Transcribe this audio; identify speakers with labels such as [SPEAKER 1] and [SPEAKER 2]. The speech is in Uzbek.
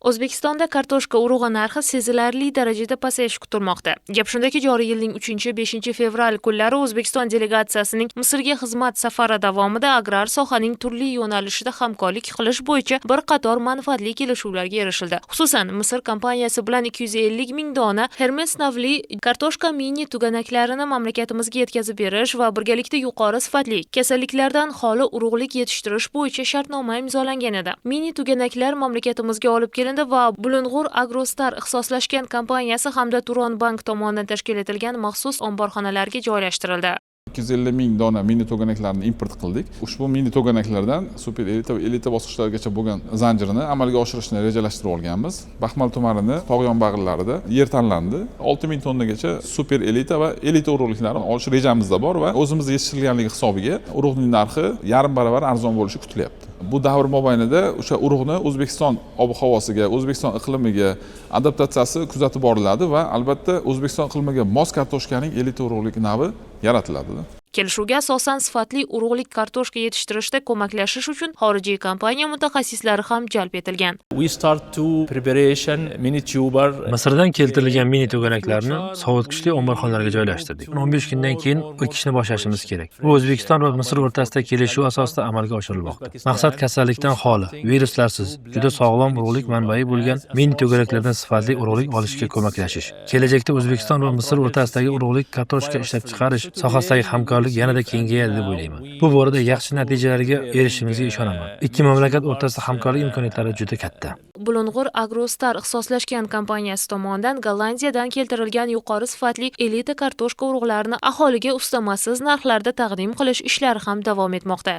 [SPEAKER 1] O'zbekistonda kartoshka urug'i narxi sezilarli darajada pasayishi kutilmoqda. Gap shundaki, joriy yilning 3-5-fevral kunlari O'zbekiston delegatsiyasining Misrga xizmat safari davomida agrar sohaning turli yo'nalishida hamkorlik qilish bo'yicha bir qator manfaatli kelishuvlarga erishildi. Xususan, Misr kompaniyasi bilan 250 ming dona Hermes navli kartoshka mini tuganaklarini mamlakatimizga yetkazib berish va birgalikda yuqori sifatli, kasalliklardan xoli urug'lik yetishtirish bo'yicha shartnoma imzolangan edi. Mini tuganaklar mamlakatimizga olib kelindi va Bulung'ur Agrostar ixtisoslashgan kompaniyasi hamda Turon bank tomonidan tashkil etilgan maxsus omborxonalarga joylashtirildi.
[SPEAKER 2] 250 ming dona mini to'ganaklarni import qildik. Ushbu mini to'ganaklardan super elita va elita bosqichlarigacha bo'lgan zanjirini amalga oshirishni rejalashtirib olganmiz. Baxmal tumanini tog' yonbag'irlarida yer tanlandi. 6000 tonnagacha super elita va elita urug'liklarni olish rejamizda bor va o'zimizda yetishtirilganligi hisobiga urug'ning narxi yarim baravar arzon bo'lishi kutilyapti. Bu davr mobaynida o'sha urug'ni O'zbekiston ob havosiga, O'zbekiston iqlimiga adaptatsiyasi kuzatib boriladi va albatta, O'zbekiston iqlimiga mos kartoshkaning elita urug'lik navi yaratiladi.
[SPEAKER 1] Kelishuvga asosan, sifatli urug'lik kartoshka yetishtirishda ko'maklashish uchun xorijiy kompaniya mutaxassislari ham jalb etilgan.
[SPEAKER 3] We start to preparation mini tuber.
[SPEAKER 4] Misrdan keltirilgan mini to'ganaklarni sovutgichli omborxonalarga joylashtirdik. 15 kundan keyin ekishni boshlashimiz kerak. Bu O'zbekiston va Misr o'rtasida kelishuv asosida amalga oshirilmoqda. Maqsad kasallikdan xoli, viruslarsiz, juda sog'lom urug'lik manbai bo'lgan mini to'garaklardan sifatli urug'lik olishga ko'maklashish. Kelajakda O'zbekiston va Misr o'rtasidagi urug'lik kartoshka ishlab chiqarish sohasidagi hamkorlik yanada kengayadi deb o'ylayman. Bu borada yaxshi natijalarga erishishimizga ishonaman. Ikki mamlakat o'rtasida hamkorlik imkoniyatlari juda katta.
[SPEAKER 1] Bulung'ur Agrostar ixtisoslashgan kompaniyasi tomonidan Gollandiyadan keltirilgan yuqori sifatli elita kartoshka urug'larini aholiga ustamasiz narxlarda taqdim qilish ishlari ham davom etmoqda.